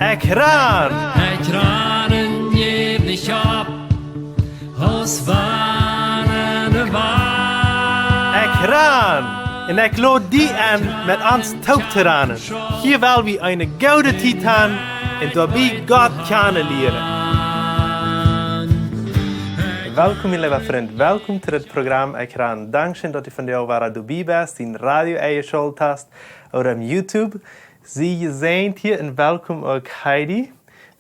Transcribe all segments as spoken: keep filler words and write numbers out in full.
Ekj ran! Ekj ran en jäw nich opp, aus wann ne Wand. Ekj ran! Un ekj lod die en, met ons toop to ranen. Hia well wie eene goode Tiet han un doabie Gott kjanen lieren. Welkom, mien leewa Frint. Welkom to dit Program Ekj ran. Dankscheen, daut du vondoag wada doabie best, dien Radio enjeschalt hast ooda opp YouTube. Sie jesäajent hia un welkom uk, Heidi.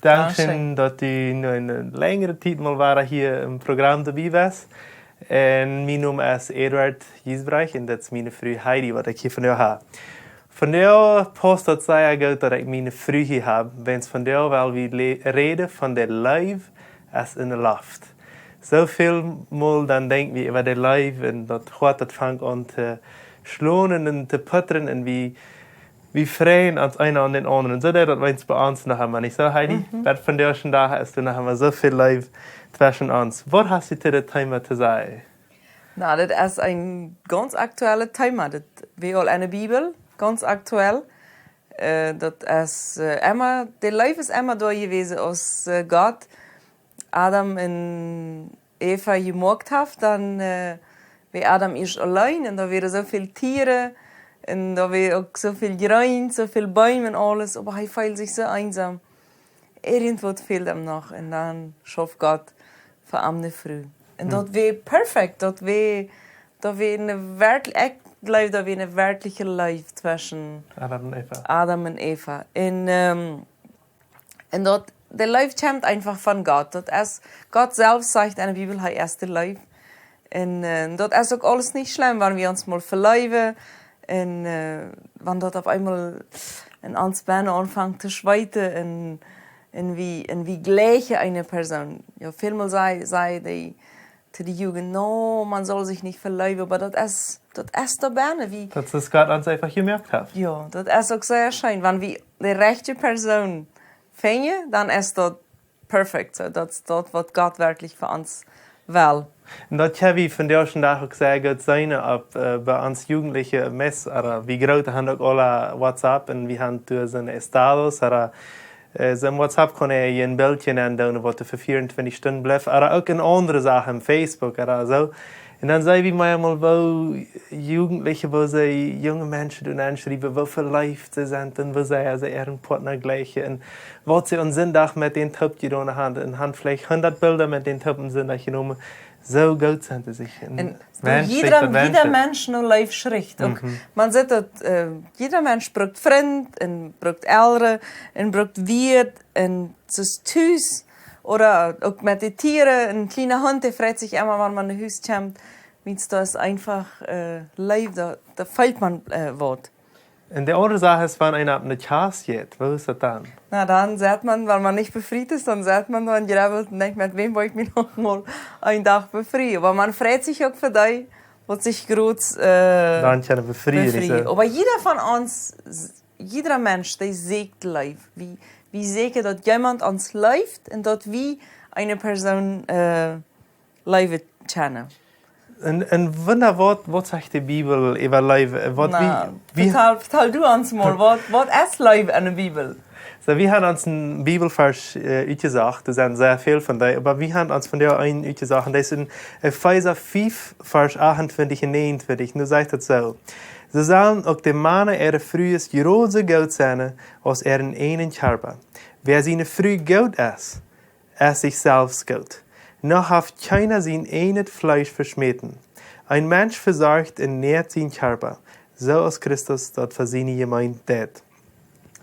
Dankscheen, Dankscheen. Daut du nu eene lenjre Tiet mol wada hia em Program doabie best. Un mien Nomen es Eduard Giesbrecht un dit es miene Fru Heidi, waut ekj hia vondoag hab. Vondoag paust daut sea goot, daut ekj miene Fru hia hab, wiels vondoag well wie le- räden von de Leew es enne Loft. Soo väl mol dan denkj wie äwa de Leew un daut Hoat, daut fangt aun to schlonen un to puttren un wie, wie freien ons eena aun dän aundren. Soo deit daut weens bie ons noch emma, nich soo, Heidi? Bat vondoag dän Dach es doa noch emma soo väl Leew tweschen ons. Waut hast du to dit Thema to sajen? Na, daut es een gaunz aktuellet Thema. Daut wia aul enne Bibel, gaunz aktuell. Äh, daut es äh, emma, de Leew es emma doa jewast, aus äh, Gott Adam un Eva jemoakt haft, dan äh, wia Adam ieescht auleen un doa wieren soo väl Tieren un doa wia uk soo väl Jreens, soo väl Beem un aules, oba hee feeld sikj soo eensam. Irjentwaut fäld am noch un dan schauf Gott fa am ne Fru. Un daut wia perfekt, daut wia, daut wia ne werkjlich, ekj jleew, daut wia ne werkjliche Leew tweschen Adam un Eva. Adam un Eva. Un, ähm, un daut, de Leew kjemt eefach von Gott. Daut es, Gott selfst sajcht enne Bibel, hee es de Leew. Un äh, daut es uk aules nich schlemm, wan wie ons mol veleewen. Un äh, wan daut opp eemol en ons bennen aunfangt to schweeten un, un wie, un wie jlikjen eene Persoon. Jo, välmol saj, saj dee to de Jugend, no, maun saul sikj nich veleewen, oba daut es, daut es doa bennen. Wie, Daut es Gott ons eefach jemoakt haft. jo, daut es uk sea scheen. Wan wie de rajchte Persoon finjen, dan es daut perfekt. Soo, daut es daut, waut Gott werkjlich fa ons well. Un daut kjenn wie vondoag dän Dach uk sea goot seenen opp äh, bie ons Jugentliche, meist, ooda wie Groote han uk aula WhatsApp un wie han doa soone Estados, ooda äh, soo em WhatsApp kaun eena een Bildje aundoonen, waut doa fa vieauntwintich Stunden blift, ooda uk en aundre Sachen, em Facebook ooda soo. Un dan seenen wie mau mol, woo Jugentliche, woo see junge Menschen doonen aunschriewen, woo veleeft see sent un woo sea see äaren Partner jlikjen un waut see aun Sindach met dän toop jedonen han. Un han veleicht hundat Bilda met dän toop aum Sindach jenomen. Soo goot sent see sikj. Un Un jieda, jieda Mensch no Leew schricht. Uk, maun sitt daut, äh, jieda Mensch brukt Frind un brukt Elren un brukt Wieed un soo tus. Ooda uk met de Tieren, een kjliena Hunt, dee freit sikj emma, wan maun no Hus kjemt. Wiels daut es eefach äh, Leew, doa, doa feelt maun äh, waut. Un de aundre Sach es, wan eena opp ne Kjast jeit, woo es daut dan? Na, dan sett maun, wan maun nich befriet es, dan sett maun doa un jrebbelt un denkjt, met wäm woa ekj mie noch mol een Dach befrieen. Oba maun freit sikj uk fa dee, waut sikj groots äh, Dan kjennen befrieen, nich soo? Oba jieda von ons, jieda Mensch, dee sieekjt Leew. Wie, wie sieekjen, daut jemaunt ons leeft un daut wie eene Persoon äh, leewen kjennen. Un, un wunda, waut, waut sajcht de Bibel äwa Leew? Waut, Na, wie, wie, vetal, vetal du ons mol, waut, waut es Leew enne Bibel? Soo, wie han ons een Bibelvarsch äh, utjesocht, doa sent sea väl von dee, oba wie han ons vondoag een utjesocht. Un daut es en Efeesa fief, Varsch achtuntwintich un näajenuntwintich. Nu sajcht daut soo: Soo sellen uk de Mana äare Frues jrod soo goot sennen aus äaren eenen Kjarpa. Wäa siene Fru goot es, es sikj selfst goot. Noch haft kjeena sien eejnet Fleesch veschmäten. Een Mensch vesorcht un näat sien Kjarpa, soo aus Christus daut fa siene Jemeent deit.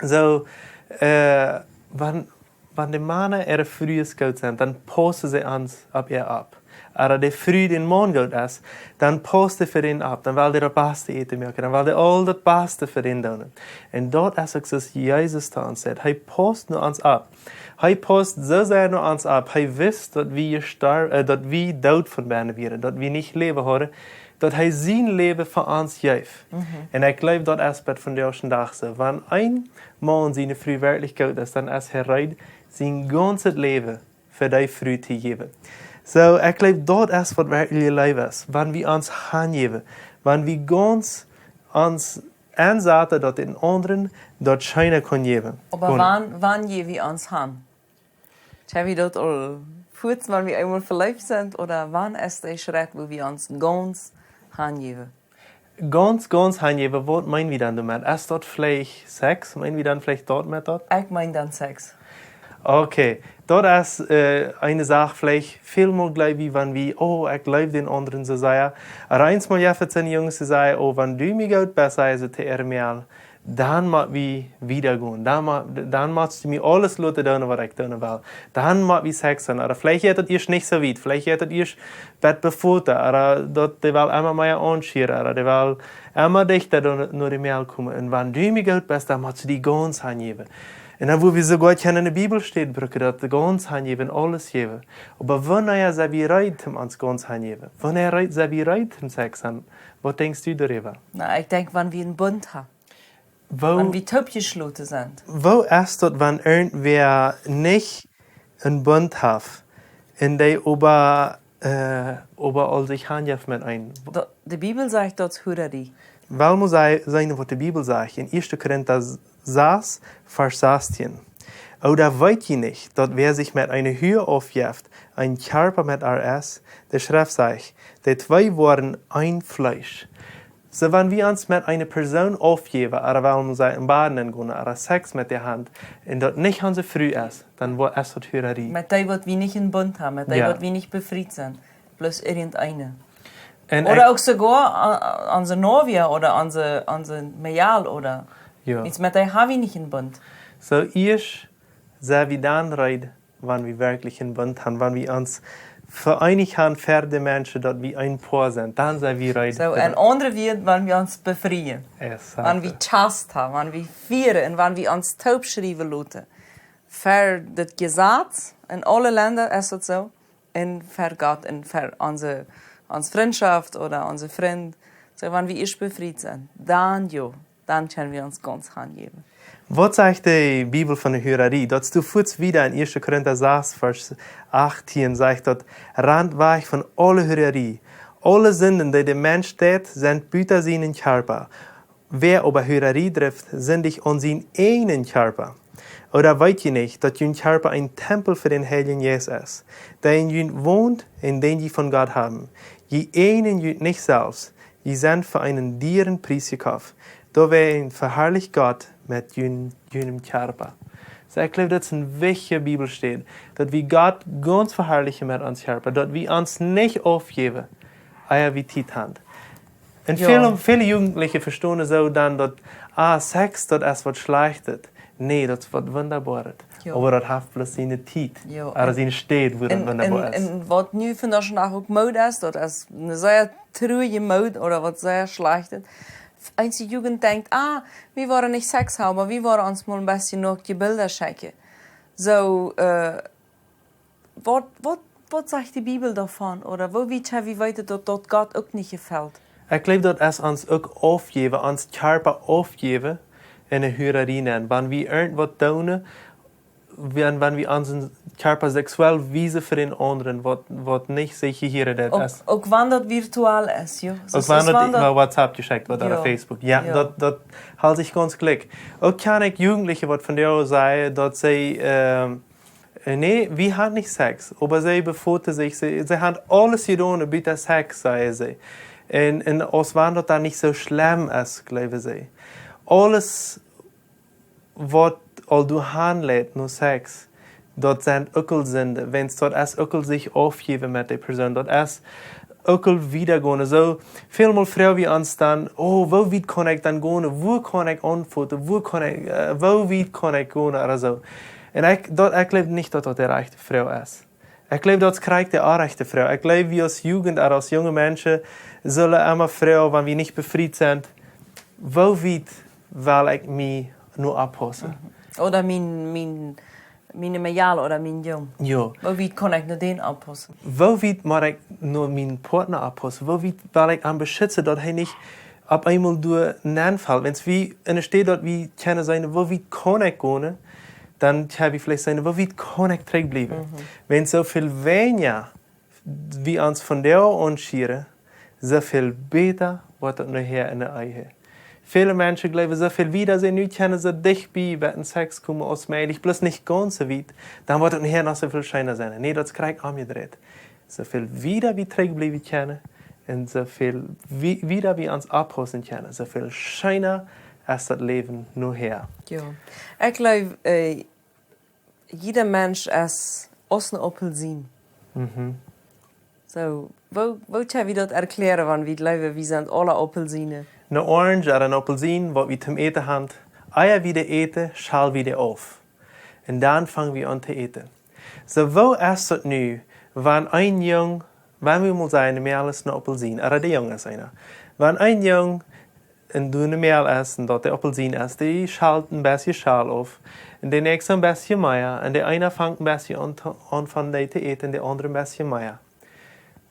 Soo, äh, wan, wan de Mana äare Frues goot sent, dan paussen see ons opp äa opp. Ooda de Fru dän Maun goot es, dan paust dee fa dän opp, dan well dee daut baste Äten moaken, dan well dee aul daut baste fa dän doonen. Un daut es uk soo aus Jesus to ons sajcht. Hee paust no ons opp. Hee paust soo sea no ons opp. Hee wist, daut wie jestor-, äh, daut wie doot von bennen wieren, daut wie nich Läwen hauden, daut hee sien Läwen fa ons jeef. Un ekj jleew, daut es bat vondoag dän Dach soo. Wan een Maun siene Fru werkjlich goot es, dan es hee reed, sien gaunzet Läwen fa dee Fru to jäwen. Soo, ekj jleew, daut es, waut werkjlich Leew es. Wan wie ons hanjäwen, wan wie gaunz ons ensaten, daut dän aundren daut scheena kunn jäwen. Oba wan, wan jäw wie ons han? Kjenn wie daut aul fuaz, wan wie eemol veleeft sent, ooda wan es de Schrett, wua wie ons gaunz hanjäwen? Gaunz, gaunz hanjäwen, waut meen wie dan doamet? Es daut veleicht Sex? Meen wie dan veleicht daut met daut? Ekj meen dan Sex. Okay, daut es, äh, eene Sach, veleicht välmol jleew wie, wan wie, oh, ekj leew dän aundren soo sea. Oba eensmol jeft et soone Junges, dee sajen, oh, wan du mie goot best, sajen see to äa Mejal, dan mott wie wieda gonen. Dan mo-, dan motst du mie aules loten doonen, waut ekj doonen well. Dan mott wie Sex han. Ooda veleicht jeit daut ieescht nich soo wiet. Veleicht jeit daut ieescht bat bie Foten. Ooda daut dee well emma mea aunschieren. Ooda dee well emma dichta no, no de Mejal komen. Un wan du mie goot best, dan motst du die gaunz hanjäwen. Un dan, wua wie soogoa kjennen enne Bibelstäd brucken, daut gaunz hanjäwen, aules jäwen. Oba wanea sent wie reed, om ons gaunz hanjäwen? Wanea reed, sent wie reed, om Sex han? Waut denkjst du doaräwa? Na, ekj denkj, wan wie een Bunt han. Woo, wan wie toopjeschloten sent. Woo es daut, wan irjentwäa nich een Bunt haft un dee oba, äh, oba aul sikj hanjeft met eenem? Daut, de Bibel sajcht, daut es Hurarie. Well wie mol sei-, seenen, waut de Bibel sajcht en Ieeschte Korinta sas, Varsch sastieen. Ooda weet jie nich, daut wäa sikj met eene Hua aufjeft, een Kjarpa met äa es? De Schreft sajcht, dee twee woaren een Fleesch. Soo, wan wie ons met eene Persoon aufjäwen, ooda well wie sajen, em Bad gonen, ooda Sex met dee han, un daut nich onse Fru es, dan wo-, es daut Hurarie. Met dee, waut wie nich een Bunt han, met dee, jo, waut wie nich befriet sent, bloos irjenteena. Un ooda ekj uk soogoa a-, a-, onse Novia ooda onse, onse Mejal ooda, jo, iets, met dee ha wie nich een Bunt. Soo, ieescht sent wie dan reed, wan wie werkjlich een Bunt han, wan wie ons veeenicht han ver de Menschen, daut wie een Poa sent, dan sent wie reed. Soo, een aundret Wuat, wan wie ons befrieen. Exact. Wan wie Chast han, wan wie fieren un wan wie ons toopschriewen loten. Ver daut Jesaz, en aule Lenda es daut soo, un ver Gott un ver onse, onse Frintschoft ooda onse Frind. Soo, wan wie ieescht befriet sent, dan jo. Dan kjenn wie ons gaunz hanjäwen. Waut sajcht de Bibel von de Hurarie? Daut es doa fuaz wieda en Ieeschte Korinta sas, Varsch achttieen, sajcht daut: Rant wajch von aule Hurarie. Aule Sinden, dee de Mensch deit, sent buta sienen Kjarpa. Wäa oba Hurarie drift, sindicht aun sienen eenen Kjarpa. Ooda weet jie nich, daut jun Kjarpa een Tempel fa dän Heiljen Jeist es, dee en junt wont un dän jie von Gott haben? Jie eejnen junt nich selfst, jie sent fa eenen dieren Pries jekoft. Doawäajen veharlicht Gott met jun-, junem Kjarpa. Soo, ekj jleew, daut es eene wichtje Bibelstäd, daut wie Gott gaunz veharlichen met ons Kjarpa, daut wie ons nich aufjäwen, ea wie Tiet han. Un, jo, väle, väle Jugendliche vestonen soo dan daut, ah, Sex, daut es waut Schlajchtet. Nä, daut es waut Wundaboaret. Jo. Oba daut haft bloos siene Tiet, jo, ooda siene Städ, wua daut wundaboa es. Un waut nu vondoag dän Dach uk Mood es, daut es eene sea truaje Mood ooda waut sea Schlajchtet. Eenje Jugend denkjt, ah, wie woaren nich Sex haben, oba wie woaren ons mol een bät noakje Bilda schekjen. Soo, äh, waut, waut, waut sajcht de Bibel doavon? Ooda woo wiet ha wie weeten, daut daut Gott uk nich jefelt? Ekj jleew, daut es ons uk aufjäwen, ons Kjarpa aufjäwen en de Hurarie nenn. Wan wie irjentwaut doonen, wan, wan wie onsen Kjarpa seksuell wiesen fa dän aundren, waut, waut nich sikj jehieren deit. Uk, es, uk wan daut virtual es, jo. Uk wan daut äwa WhatsApp jeschekjt woat ooda, jo, Facebook. Jo, jo, daut, daut helt sikj gaunz jlikj. Uk kjann ekj Jugendliche, waut vondoag sajen, daut see, ähm, Äh, nä, wie han nich Sex, oba see befoten sikj, see, see han aules jedonen, buta Sex, sajen see. Un, un aus wan daut dan nich soo schlemm es, jleewen see. Aules, waut aul doahan leit no Sex, daut sent uk aul Sinden, wiels daut es uk aul sikj aufjäwen met de Persoon, daut es uk aul wieda gonen. Soo, välmol froag wie ons dan, oh, woo wiet kaun ekj dan gonen? Wua kaun ekj aunfoten? Wua kaun ekj, äh, woo wiet kaun ekj gonen? Ooda soo. Un ekj, daut, ekj jleew nich, daut daut de rajchte Froag es. Ekj jleew, daut es krakjt de orrajchte Froag. Ekj jleew, wie aus Jugend, ooda aus junge Menschen, sellen emma froagen, wan wie nich befriet sent, woo wiet well ekj mie nu aunpaussen? Mhm. Ooda mien, mien miene Mejal ooda mien Jung. Jo. Woo wiet kaun ekj no dän aunpaussen? Woo wiet mott ekj no mienen Partner aunpaussen? Woo wiet well ekj am beschitzen, daut hee nich opp eemol doa nenfelt? Wan wie enne Städ, daut wie kjennen seenen, woo wiet kaun ekj gonen, dan kjenn wie veleicht seenen, woo wiet kaun ekj trigjbliewen? Mhm. Wan soo väl weinja wie ons vondoag aunschieren, soo väl bäta woat daut nohäa enne Ehe. Väle Menschen jleewen, soo väl wieda see nu kjennen, soo dicht bie, bie een Sex komen aus mäajlich, bloos nich gaunz soo wiet, dan woat et nohäa noch soo väl scheena sennen. Nä, daut es krakjt omjedreit. Soo väl wieda wie trigjbliewen kjennen un soo väl wie-, wieda wie ons oppaussen kjennen, soo väl scheena es daut Läwen nohäa. Jo. Ekj jleew, äh, jieda Mensch es aus eene Aupelsien. Mhm. Soo, woo, woo kjenn wie daut erkjläaren, wan wie jleewen, wie sent aule Aupelsienen? Een Orange ooda een Aupelsien, waut wie toom Äten haben, ea wie dee äten, schäl wie dee auf. Un dan fang wie aun to äten. Soo, woo es daut nu, wan een Jung, wan wie mol sajen, een Mäakje es een Aupelsien, ooda de Jung es eena. Wan een Jung un du een Mäakje es, un daut de Aupelsien es, dee schält een bät Schal auf, un de näakjste een bät mea, un de eena fangt een bät aun to, aun von dee to äten, un de aundre een bät mea.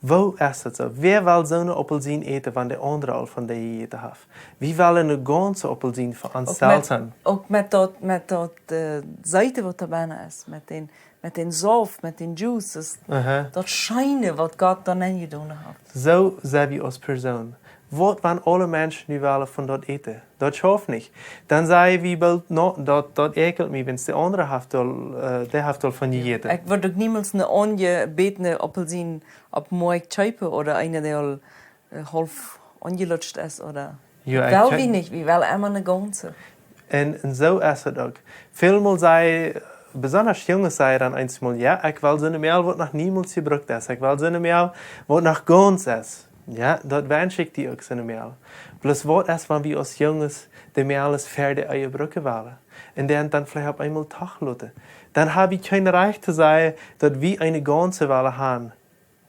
Woo es daut soo? Wäa well soone Aupelsien äten, wan de aundre aul von dee jejäten haft? Wie wellen eene gaunze Aupelsien fa ons selfst haben. Uk met daut, met daut, äh, Seite, waut doa bennen es, met dän, met dän Sauft, met dän Juice, daut, aha, daut Scheene, waut Gott doa nenjedonen haft. Soo sent wie aus Persoon. Waut, wan aule Menschen nu wellen von daut äten? Daut schauft nich. Dan saj wie boolt, no, daut, daut äakjelt mie, wan de aundre haft aul, äh, dee haft aul von, jo, jejäten. Ekj wudd uk niemols eene aunjebätne Aupelsien oppem Moakjt kjeepen ooda eene, dee aul, äh, haulf aunjelutscht es, ooda? Jo, ekj, well wie nich, wie wellen emma eene gaunze. Un, un soo es et uk. Välmol saj, besonda Junges sajen dan eemol, jo, ekj well soone Mäakje, waut noch niemols jebrukt es. Ekj well soone Mäakje, waut noch gaunz es. Jo, daut wensch ekj die uk, soone Mäakje. Bloos waut es, wan wie aus Junges de Mäakjes ver de Ehe brucken wellen? Un dan, dan veleicht opp eemol doch loten. Dan hab wie kjeen Rajcht to sajen, daut wie eene gaunze wellen haben,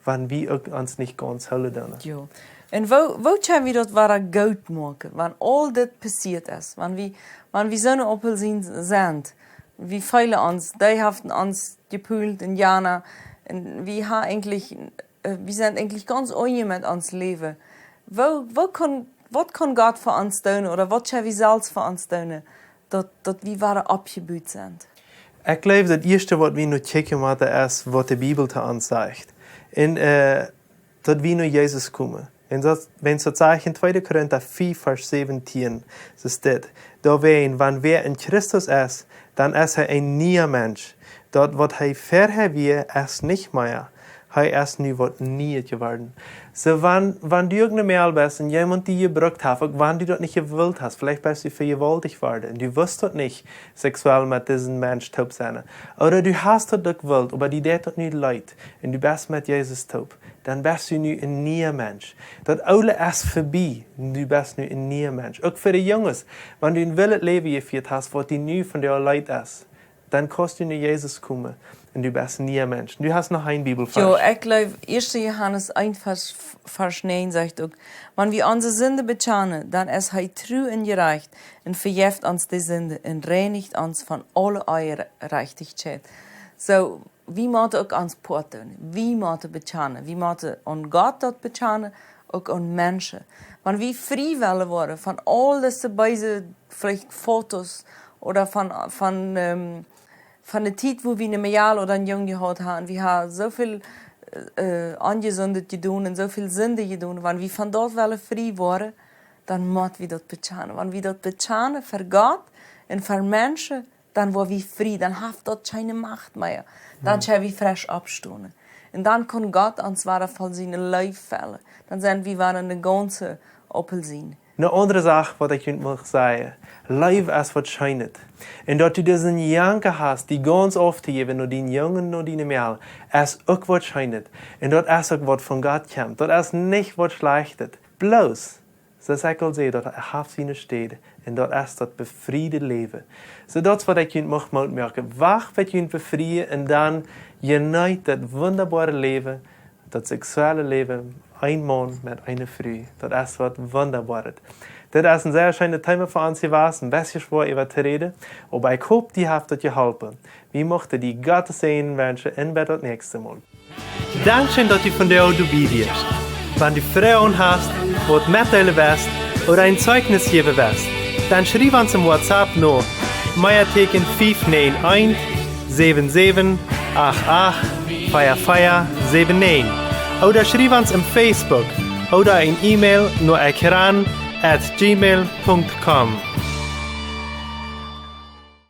wan wie uk ons nich gaunz hoolen doonen. Jo. Un woo, woo kjenn wie daut wada goot moaken, wan aul dit passieet es, wan wie, wan wie soone Aupelsien sent, wie feelen ons, dee haben ons jepult un jana, un wie haben eejentlich, äh, wie sent eejentlich gaunz onje met ons Läwen. Woo, woo kaun, waut kaun Gott fa ons doonen, ooda waut kjenn wie selfst fa ons doonen, daut, daut wie wada oppjebut sent? Ekj jleew, daut ieeschte, waut wie nu kjikjen motten, es, waut de Bibel to ons sajcht. Un, äh, daut wie no Jesus komen. Un daut, wan daut sajcht en tweede Korinta fiew, Varsch säwentieen, soo steit: Doawäajen, wan wäa en Christus es, dan es hee een niea Mensch. Daut, waut hee verhäa wia, es nich mea. Hee es nu waut Nieet jeworden. Soo, wan, wan du uk eene Mäakje best un jemaunt die jebrukt haft, uk wan du daut nich jewult hast, veleicht best du vejewaulticht worden un du wist daut nich, seksuell met disen Mensch toop sennen. Ooda du hast daut uk jewult, oba die deit daut nu leet un du best met Jesus toop. Dan best du nu een niea Mensch. Daut Oole es verbie, du best nu een niea Mensch. Uk fa de Junges, wan du een willet Läwen jefieet hast, waut die nu von de Oole leet es, dan kaust du no Jesus komen un du best een niea Mensch. Du hast noch een Bibelvers. Jo, ekj jleew, ieeschte Johanes eent, Varsch, Varsch näajen sajcht uk: Wan wie onse Sinden bekjanen, dan es hee tru un jerajcht un vejeft ons de Sinden un reinicht ons von aule Onjerajchtichkjeit. Soo, wie motten uk ons Poat doonen. Wie motten bekjanen. Wie motten aun Gott daut bekjanen, uk aun Menschen. Wan wie frie wellen woaren von aul dise beese, veleicht Fotos ooda von, von, ähm, von de Tiet, wua wie eene Mejal ooda een Jung jehaut haben, wie haben soo väl, äh, Onjesundet jedonen un soo väl Sinden jedonen. Wan wie von daut wellen frie woaren, dan motten wie daut bekjanen. Wan wie daut bekjanen ver Gott un ver Menschen, dan woa wie frie, dan haft daut kjeene Macht mea. Dan, hm, kjenn wie fresch oppstonen. Un dan kaun Gott ons wada voll siene Leew fellen. Dan sent wie wada eene gaunze Aupelsien. Eene aundre Sach, waut ekj junt mucht sajen: Leew es waut Scheenet. Un daut du disen Janka hast, die gaunz auftojäwen no dän Jung, no diene Mejal, es uk waut Scheenet. Un daut es uk waut von Gott kjemt. Daut es nich waut Schlajchtet. Bloos, soo aus ekj aul säd, daut haft siene Städ un daut es daut befriede Läwen. Soo, daut es waut ekj junt mucht Moot moaken. Wacht, bat junt befrieen un dan jeneet daut wundaboare Läwen, daut seksuelle Läwen, een Maun met eene Fru. Daut es waut Wundaboaret. Dit es een sea scheenet Thema fa ons jewast, een bät schwoa äwa to räden, oba ekj hop, die haft daut jeholpen. Wie muchten die Gottes Säajen wenschen un bat daut näakjste Mol. Dankscheen, daut du vondoag doabie wieescht. Wan du Froagen hast, waut metdeelen west ooda een Zeichnis jäwen west, dan schriew ons em WhatsApp no Meatieekjen fiew näajen eent, säwen säwen, acht acht, vea vea, säwen näajen. Ooda schriew ons em Facebook ooda een E-Mail no ekran at gmail punkt com.